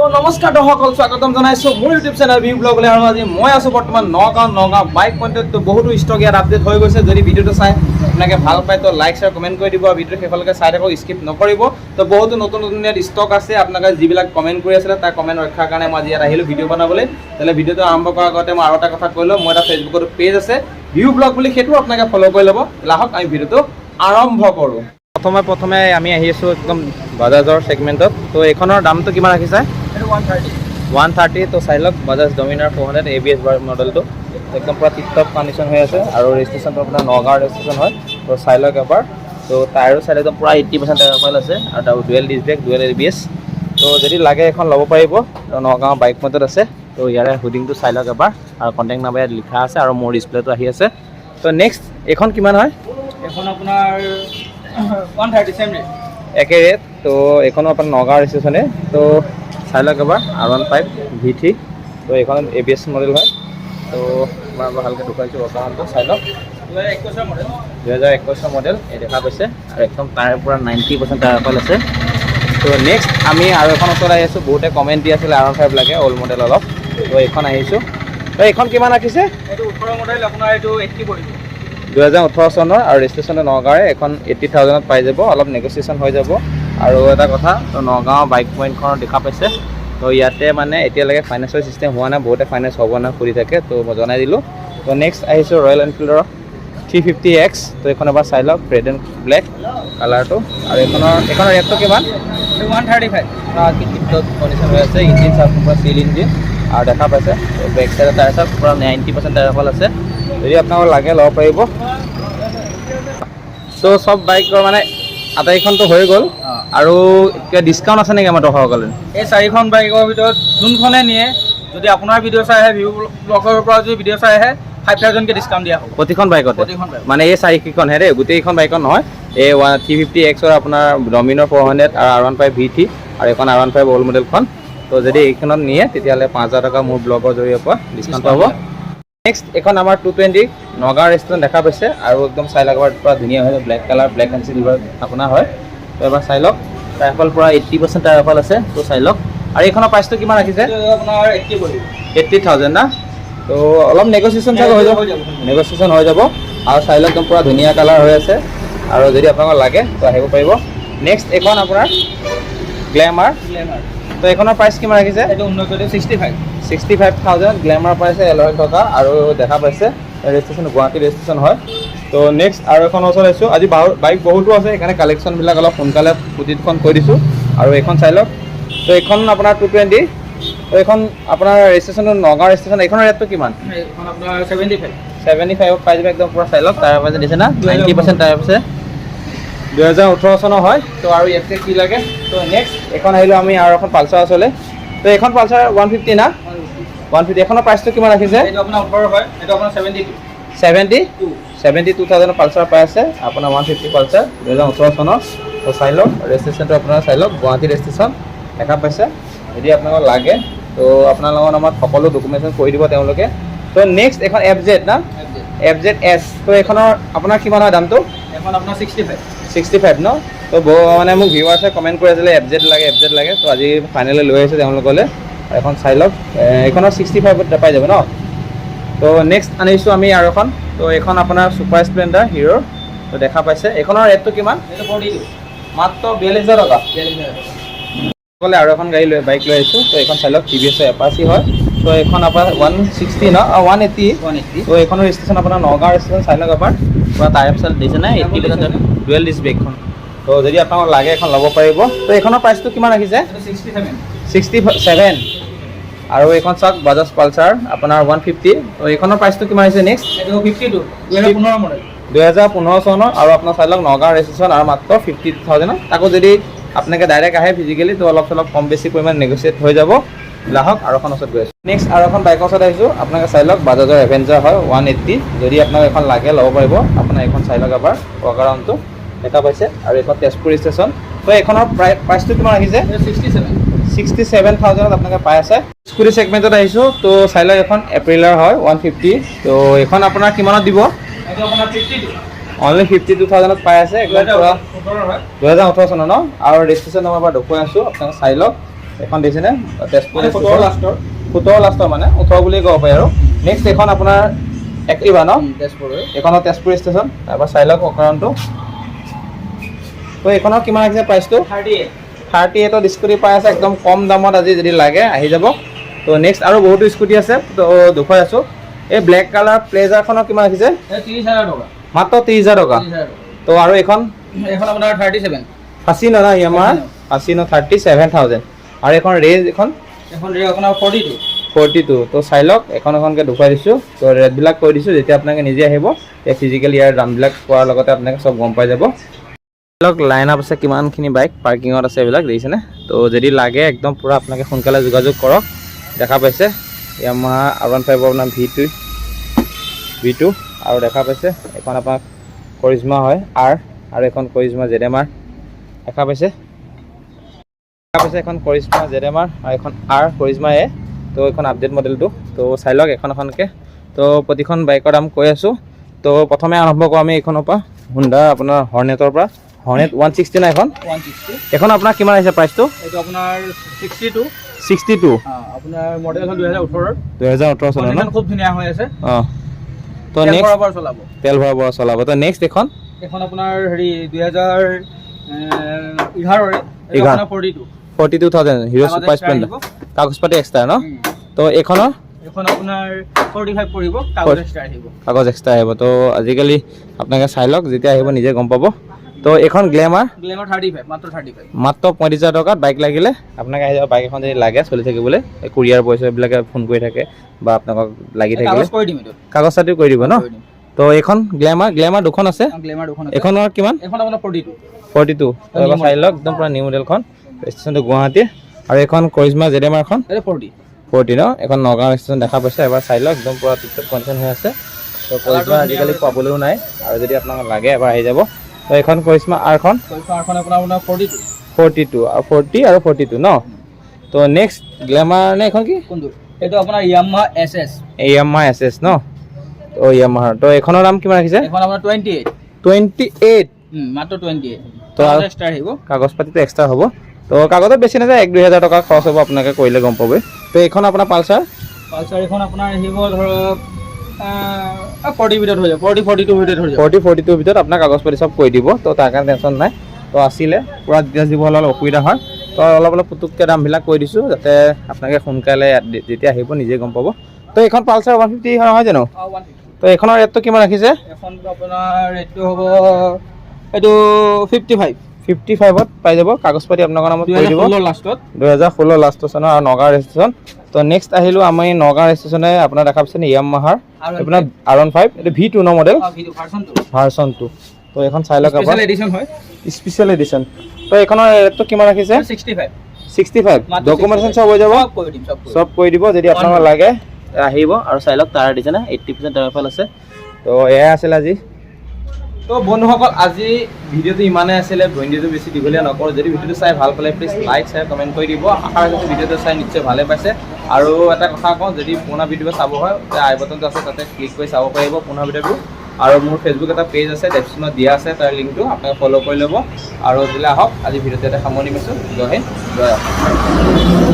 নমস্কাৰ দৰ্শকসকল, স্বাগতম জনাইছোঁ মোৰ ইউটিউব চেনেল ভিউ ব্লগলৈ। আৰু আজি মই আছোঁ বৰ্তমান নগাঁও, নগাঁও বাইক পইণ্টত। তো বহুতো ষ্টক ইয়াত আপডেট হৈ গৈছে। যদি ভিডিঅ'টো চাই আপোনালোকে ভাল পায়, তো লাইক, শ্বেয়াৰ, কমেণ্ট কৰি দিব আৰু ভিডিঅ'টো শেষলৈকে চাই থাকক, স্কিপ নকৰিব। তো বহুতো নতুন নতুন ইয়াত ষ্টক আছে। আপোনালোকে যিবিলাক কমেণ্ট কৰি আছিলে, তাৰ কমেণ্ট ৰক্ষাৰ কাৰণে মই আজি ইয়াত আহিলোঁ ভিডিঅ' বনাবলৈ। তেতিয়াহ'লে ভিডিঅ'টো আৰম্ভ কৰাৰ আগতে মই আৰু এটা কথা কৈ লওঁ। মোৰ এটা ফেচবুকত পেজ আছে ভিউ ব্লগ বুলি, সেইটো আপোনালোকে ফ'ল' কৰি ল'ব। আহক, আমি ভিডিঅ'টো আৰম্ভ কৰোঁ। প্ৰথমে প্ৰথমে আমি আহি আছোঁ একদম বাজাজৰ ছেগমেণ্টত। তো এইখনৰ দামটো কিমান ৰাখিছে? এইটো 130। 130। তো চাই লওক, বাজাজ ডমিনাৰ 400 এবিএছ মডেলটো একদম পূৰা টিপ টপ কণ্ডিশ্যন হৈ আছে আৰু ৰেজিষ্ট্ৰেশ্যনটো আপোনাৰ নগাঁৱৰ ৰেজিষ্ট্ৰেশ্যন হয়। তো চাই লওক এবাৰ। তো টায়াৰো চাই লওক, একদম পূৰা 80% টায়াৰ প্ৰফাইল আছে আৰু তাৰ dual disc brake, dual ABS। তো যদি লাগে এখন ল'ব পাৰিব। তো নগাঁও বাইক পইণ্টত আছে। তো ইয়াৰে হুডিংটো চাই লওক এবাৰ আৰু কণ্টেক্ট নাম্বাৰ ইয়াত লিখা আছে আৰু মোৰ ডিছপ্লেটো আহি আছে। তো নেক্সট এইখন কিমান হয়? এইখন আপোনাৰ 130, চেম ৰেট। একে ৰেট। তো এইখনো আপোনাৰ নগাঁও ৰেজিষ্ট্ৰেশ্যনে। তো চাই লওক এবাৰ, R15 V3। তো এইখন এবিএছ মডেল হয়। তো মই এবাৰ ভালকৈ দেখুৱাইছোঁ বৰ্তমানটো, চাই লওক। 2021ৰ মডেল। 2021ৰ মডেল এই দেখা পাইছে আৰু একদম টায়াৰ পূৰা 90% টায়াৰ অকল আছে। তো নেক্সট আমি আৰু এখন ওচৰত আহি আছোঁ। বহুতে কমেণ্ট দি আছিলে আৰ 15 লাগে, অল্ড মডেল অলপ। তো এইখন আহিছোঁ। তো এইখন কিমান ৰাখিছে? এইটো 18 মডেল, আপোনাৰ এইটো 80 পৰিব। 2018 চনৰ আৰু ৰেজিষ্ট্ৰেশ্যনটো নগাঁৱৰে। এখন 80,000ত পাই যাব, অলপ নেগচিয়েশ্যন হৈ যাব। আৰু এটা কথা, তো নগাঁও বাইক পইণ্টখনত দেখা পাইছে, তো ইয়াতে মানে এতিয়ালৈকে ফাইনেন্সৰ ছিষ্টেম হোৱা নাই। বহুতে ফাইনেন্স হ'ব নাই সুধি থাকে, তো মই জনাই দিলোঁ। তো নেক্সট আহিছোঁ ৰয়েল এনফিল্ডৰ 350 এক্স। তো এইখন এবাৰ চাই লওক, ৰেড এণ্ড ব্লেক কালাৰটো। আৰু এইখনৰ ৰেটটো কিমান? এইটো 135। টিপটপ কণ্ডিশ্যন হৈ আছে। ইঞ্জিন চাওক, পূৰা চিল ইঞ্জিন আৰু দেখা পাইছে বেক চাইডে টায়াৰ চাওক, পূৰা 90% টায়াৰ ফল আছে। যদি আপোনালোকৰ লাগে ল'ব পাৰিব। ত' চব বাইকৰ মানে আটাইকেইখনতো হৈ গ'ল। আৰু কিবা ডিছকাউণ্ট আছে নেকি আমাৰ দৰ্শকসকলে? এই চাৰিখন বাইকৰ ভিতৰত যোনখনে নিয়ে, যদি আপোনাৰ ভিডিঅ' চাই আহে, ভিউ ব্লগৰ পৰা যদি ভিডিঅ' চাই আহে, 5,000কৈ ডিছকাউণ্ট দিয়া হ'ব। প্ৰতিখন বাইকতে? প্ৰতিখন বাইক। মানে এই চাৰিকেইখনহে দেই, গোটেইকেইখন বাইকত নহয়। এই 350 এক্সৰ, আপোনাৰ ডমিনৰ 400 আৰু R15 V3 আৰু এখন R15 old মডেলখন। তো যদি এইখনত নিয়ে, তেতিয়াহ'লে 5,000 টকা মোৰ ব্লগৰ জৰিয়ৰ পৰা ডিছকাউণ্ট পাব। নেক্সট এইখন আমাৰ 220, নগাঁও ৰেষ্টুৰেণ্ট দেখা পাইছে আৰু একদম চাই লওক এবাৰ, পূৰা ধুনীয়া হয়। Black colour, black and silver আপোনাৰ হয়। তো এবাৰ চাই লওক, টায়াৰ পূৰা 80% টায়াৰ ফল আছে। তো চাই লওক। আৰু এইখনৰ প্ৰাইচটো কিমান ৰাখিছে? এইটো আপোনাৰ 80 পৰিব। 80,000 না? তো অলপ নেগচিয়েশ্যন চাগে হৈ যাব। হৈ যাব। নেগচিয়েশ্যন হৈ যাব। আৰু চাই লওক, একদম পূৰা ধুনীয়া কালাৰ হৈ আছে আৰু যদি আপোনালোকক লাগে তো আহিব পাৰিব। নেক্সট এইখন আপোনাৰ গ্লেমাৰ। গ্লেমাৰ। তো এইখনৰ প্ৰাইচ কিমান ৰাখিছে? এইটো 19, 65। 65,000 গ্লেমাৰ পাইছে, এলয় থকা আৰু দেখা পাইছে ৰেজিষ্ট্ৰেশ্যন গুৱাহাটী ৰেজিষ্ট্ৰেশ্যন হয়। তো নেক্সট আৰু এখন ওচৰত আহিছোঁ। আজি বাইক বহুতো আছে, সেইকাৰণে কালেকশ্যনবিলাক অলপ সোনকালে প্ৰতিখন কৈ দিছোঁ। আৰু এইখন চাই লওক। তো এইখন আপোনাৰ 220। তো এইখন আপোনাৰ ৰেজিষ্ট্ৰেশ্যনটো নগাঁও ৰেজিষ্ট্ৰেশ্যন। এইখনৰ ৰেটটো কিমান? এইখন আপোনাৰ 75। 75ত পাই যাব। একদম পূৰা চাই লওক, টায়াৰ পাইছে দিছে না, 90% টায়াৰ আছে। 2018 চনৰ হয়। তো আৰু ইয়াতকৈ কি লাগে? তো নেক্সট এইখন আহিলোঁ আমি আৰু এখন পালচাৰ ওচৰলৈ। তো এইখন পালচাৰ 150 না? 150। এইখনৰ প্ৰাইচটো কিমান ৰাখিছে? এইটো আপোনাৰ 18 হয়, এইটো আপোনাৰ 72। 70 টু। 72,000ৰ পালচাৰ পাই আছে আপোনাৰ, 150 পালচাৰ, 2018 চনৰ। তো চাই লওক, ৰেজিষ্ট্ৰেশ্যনটো আপোনাৰ চাই লওক, গুৱাহাটী ৰেজিষ্ট্ৰেশ্যন দেখা পাইছে। যদি আপোনালোকক লাগে, তো আপোনালোকৰ নামত সকলো ডকুমেণ্টেশ্যন কৰি দিব তেওঁলোকে। তো নেক্সট এখন এফ জেড না? F Z S. তো এইখনৰ আপোনাৰ কিমান হয় দামটো? এখন আপোনাৰ 65। 65 ন? তো মানে মোক ভিউৱাৰ্ছে কমেণ্ট কৰি আছিলে, এফ জেড লাগে, এফ জেড লাগে। তো আজি ফাইনেলি লৈ আহিছোঁ তেওঁলোকলৈ। এখন চাই লওক, এইখনৰ 65ত পাই যাব ন। তো নেক্সট আনিছোঁ আমি আৰু এখন। তো এইখন আপোনাৰ ছুপাৰ স্প্লেণ্ডাৰ হিৰ'ৰ। তো দেখা পাইছে, এইখনৰ ৰেটটো কিমান? এইটো 42। মাত্ৰ 42,000 টকা। 42,000 টকা। ক'লে আৰু এখন গাড়ী লৈ বাইক লৈ আহিছোঁ। তো এইখন চাই লওক, টিভিএছৰ এপাচি হয়। তো এইখন আপোনাৰ 160 ন, 180। 180। তো এইখনৰ ৰেজিষ্ট্ৰেশ্যন আপোনাৰ নগাঁও ৰেজিষ্ট্ৰেশ্যন। চাই লওক এবাৰ, পূৰা টায়াৰ চাইল দিছে নাই, 80% ডুৱেল ডিছ ব্ৰেকখন। তো যদি আপোনাক লাগে এখন ল'ব পাৰিব। তো এইখনৰ প্ৰাইচটো কিমান ৰাখিছে? এইটো 67। 67। আৰু এইখন চাওক, বাজাজ পালচাৰ আপোনাৰ 150। তো এইখনৰ প্ৰাইচটো কিমান আহিছে নেক্সট? এইটো 52, 2015 মডেল। 2015 চনৰ আৰু আপোনাৰ চাই লওক, নগাঁও ৰেজিষ্ট্ৰেশ্যন আৰু মাত্ৰ 52,000ত। তাকো যদি আপোনালোকে ডাইৰেক্ট আহে ফিজিকেলি, তো অলপ চলপ কম বেছি পৰিমাণে নেগচিয়েট হৈ যাব। আহক, আৰু এখন ওচৰত গৈ আছোঁ। নেক্সট আৰু এখন বাইকৰ ওচৰত আহিছোঁ। আপোনালোকে চাই লওক, বাজাজৰ এভেঞ্জাৰ হয় 180। যদি আপোনাক এখন লাগে ল'ব পাৰিব। আপোনাৰ এইখন চাই লওক এবাৰ, ৱাকাৰাউণ্ডটো দেখা পাইছে আৰু এইখন তেজপুৰ ষ্টেচন। তো এইখনৰ প্ৰাইচটো কিমান আহিছে? এইটো 67। 67,000ত আপোনালোকে পাই আছে। স্কুটি ছেগমেণ্টত আহিছোঁ। তো চাই লওক, এখন এপ্ৰিলাৰ হয় 150। তো এইখন আপোনাৰ কিমানত দিব? এইটো আপোনাৰ 52। অনলি 52,000ত পাই আছে, একদম দুহেজাৰ পূৰা 18 হয়। 2018 চনৰ ন। আৰু ৰেজিষ্ট্ৰেশ্যন নম্বৰ এবাৰ দেখুৱাই আছোঁ, আপোনালোকে চাই লওক। এখন দেখিছেনে তেজপুৰ। মানে 17 লাষ্টৰ। 17 লাষ্টৰ, মানে 18 বুলিয়ে ক'ব পাৰি। আৰু নেক্সট এইখন আপোনাৰ এক্টিভা ন? তেজপুৰৰ। এইখনৰ তেজপুৰ ষ্টেচন, তাৰপৰা চাই লওক অকৰণটো। তো এইখনৰ কিমান আহিছে প্ৰাইচটো? 38। 38ত স্কুটি পাই আছে একদম কম দামত আজি। যদি লাগে আহি যাব। তো নেক্সট আৰু বহুতো স্কুটি আছে, তো দেখুৱাই আছোঁ। এই ব্লেক কালাৰ প্লেজাৰখনৰ কিমান ৰাখিছে? এই 30,000 টকা। মাত্ৰ 30,000 টকা। 30,000 টকা। তো আৰু এইখন? এইখন আপোনাৰ 37। ফাচিনো ন? য়ামাহাৰ ফাচিনো, 37,000। আৰু এইখন ৰেঞ্জ এইখন? এখন ৰেট আপোনাৰ 42। 42। তো চাই লওক, এখন এখনকৈ দেখুৱাই দিছোঁ। তো ৰেটবিলাক কৈ দিছোঁ, যেতিয়া আপোনালোকে নিজে আহিব তেতিয়া ফিজিকেল ইয়াৰ দামবিলাক কোৱাৰ লগতে আপোনালোকে চব গম পাই যাব। লওক, লাইন আপ আছে, কিমানখিনি বাইক পাৰ্কিঙত আছে এইবিলাক দেখিছেনে? তো যদি লাগে একদম পূৰা আপোনালোকে সোনকালে যোগাযোগ কৰক। দেখা পাইছে য়ামাহা R 15ৰ আপোনাৰ ভি টু। আৰু দেখা পাইছে এইখন আপোনাৰ কৰিজমা হয় আৰ, আৰু এখন কৰিজমা জেড এম আৰ। দেখা পাইছে এখন কৰিজমা জেড এম আৰ আৰু এখন আৰ কৰিজমা এ। তো এইখন আপডেট মডেলটো। তো চাই লওক এখন এখনকৈ। তো প্ৰতিখন বাইকৰ দাম কৈ আছোঁ। তো প্ৰথমে আৰম্ভ কৰোঁ আমি এইখনৰ পৰা, হোণ্ডা আপোনাৰ হৰ্নেটৰ পৰা, হৰ্নেট 160 নাই এখন? 160। এখন আপোনাৰ কিমান আহিছে প্ৰাইচটো? এইটো আপোনাৰ 62। 62। আপোনাৰ মডেল হ'ল 2018ৰ। 2018 চনৰ ন? কণ্ডিশ্যন খুব ধুনীয়া হৈ আছে। অঁ, তো তেল নেক্সট ভৰাবৰ চলাব। তেল ভৰাব চলাব। তো নেক্সট এখন? এখন আপোনাৰ হেৰি 2011ৰে। 11। আপোনাৰ 42। 42,000, হিৰ' ছুপাৰ স্প্লেণ্ডাৰ। কাগজ পাতি এক্সট্ৰা ন? তো এইখনৰ? এখন আপোনাৰ 45 পৰিব, কাগজ এক্সট্ৰা আহিব। কাগজ এক্সট্ৰা আহিব। তো আজিকালি আপোনালোকে চাই লওক, যেতিয়া আহিব নিজে গম পাব। তো এইখন গ্লেমাৰ? গ্লেমাৰ 35, মাত্ৰ 35। মাত্ৰ 35,000 টকাত বাইক লাগিলে আপোনাক আহি যাব। বাইক এখন যদি লাগে চলি থাকিবলৈ, এই কুৰিয়াৰ পইচা এইবিলাকে ফোন কৰি থাকে বা আপোনালোকক লাগি থাকিলে কাগজ কৰি দিম এইটো। কাগজ চাতিও কৰি দিব ন? কৰি দিম। তো এইখন গ্লেমাৰ, গ্লেমাৰ দুখন আছে। গ্লেমাৰ দুখন আছে। এইখনৰ কিমান? এখন আপোনাৰ 42। 42। এবাৰ চাই লওক, একদম পূৰা নিউ মডেলখন, ষ্টেচনটো গুৱাহাটীৰ। আৰু এইখন কৰিজমা জেড এম আৰখন? এইটো 40। 40 ন? এখন নগাঁও ষ্টেচন দেখা পাইছে। এবাৰ চাই লওক, একদম পূৰা টিপটপ কণ্ডিশ্যন হৈ আছে। তো কৰিজমা আজিকালি পাবলৈও নাই, আৰু যদি আপোনাক লাগে এবাৰ আহি যাব। তো এইখন কৰিজমা আৰখন? আৰখন আপোনাৰ আপোনাৰ 42। 42 আৰু 40 আৰু 42 ন? তো নেক্সট গ্লেমাৰ নে এইখন কি? কোনটো? এইটো আপোনাৰ Yamaha S S. Yamaha S S ন? তো য়ামাহাৰ, তো এইখনৰ দাম কিমান ৰাখিছে? এখন আপোনাৰ 28। 28। মাত্ৰ 28। তো এক্সট্ৰা আহিব। কাগজ পাতিটো এক্সট্ৰা হ'ব। তো কাগজত বেছি নাযায়, 1-2 হাজাৰ টকা খৰচ হ'ব, আপোনালোকে কৰিলে গম পাবই। তো এইখন আপোনাৰ পালচাৰ? পালচাৰ এখন আপোনাৰ আহিব ধৰক 40 ভিতৰত হৈ যাব, 40 42 ভিতৰত হৈ যাব। 40 42ৰ ভিতৰত আপোনাৰ কাগজ পাতি চব কৰি দিব। তো তাৰ কাৰণে টেনশ্যন নাই। তো আছিলে পূৰা ডিটেইলছ দিব হ'লে অলপ অসুবিধা হয়। তো অলপ অলপ পুতুককৈ দামবিলাক কৈ দিছোঁ, যাতে আপোনালোকে সোনকালে ইয়াত যেতিয়া আহিব নিজে গম পাব। তো এইখন পালচাৰ 150 নহয় জানো? অঁ, 150। তো এইখনৰ ৰেটটো কিমান ৰাখিছে? এখন আপোনাৰ ৰেটটো হ'ব এইটো 55। 55ত পাই যাব। কাগজ পাতি আপোনালোকৰ নামত দুই কৰি হাজাৰ দিব। 16 লাষ্টত। 2016 লাষ্ট চনৰ আৰু নগাঁও ৰেজিষ্ট্ৰেশ্যন। তো নেক্সট আহিলোঁ আমি নগাঁও ৰেজিষ্ট্ৰেশ্যনে। আপোনাৰ দেখা পাইছে য়ামাহাৰ আপোনাৰ R 15, এইটো ভি টু ন মডেল? ভাৰ্চন 2। ভাৰ্চন 2। তো এইখন চাই লওক স্পেচিয়েল আপোনাৰ এডিশ্যন হয়। Special edition. তো এইখনৰ ৰেটটো কিমান ৰাখিছে? 65। 65। মাত্ৰ ডকুমেণ্টেশ্যন 65। চব হৈ যাব? চব কৰি দিম, চব কৰি। চব কৰি দিব। যদি আপোনালোকৰ লাগে আহিব। আৰু চাই লওক, তাৰ দিছে নে 80% টায়াৰ আছে। তো এয়াই আছিল আজি। তো বন্ধুসকল, আজি ভিডিঅ'টো ইমানেই আছিলে। ভিডিঅ'টো বেছি দীঘলীয়া নকৰোঁ। যদি ভিডিঅ'টো চাই ভাল পালে প্লিজ লাইক, শ্বেয়াৰ, কমেণ্ট কৰি দিব। আশা ৰাখিছোঁ ভিডিঅ'টো চাই নিশ্চয় ভালে পাইছে। আৰু এটা কথা কওঁ, যদি পুৰণা ভিডিঅ' চাব হয় তেতিয়া আই বটনটো আছে, তাতে ক্লিক কৰি চাব পাৰিব পুৰণা ভিডিঅ'বোৰ। আৰু মোৰ ফেচবুক এটা পেজ আছে, ডেছক্ৰিপশ্যনত দিয়া আছে তাৰ লিংকটো, আপোনালোকে ফ'ল' কৰি ল'ব। আৰু দিলে আহক, আজি ভিডিঅ'টো ইয়াতে সামৰণি মাৰিছোঁ। জয় হিন্দ, জয় অসম।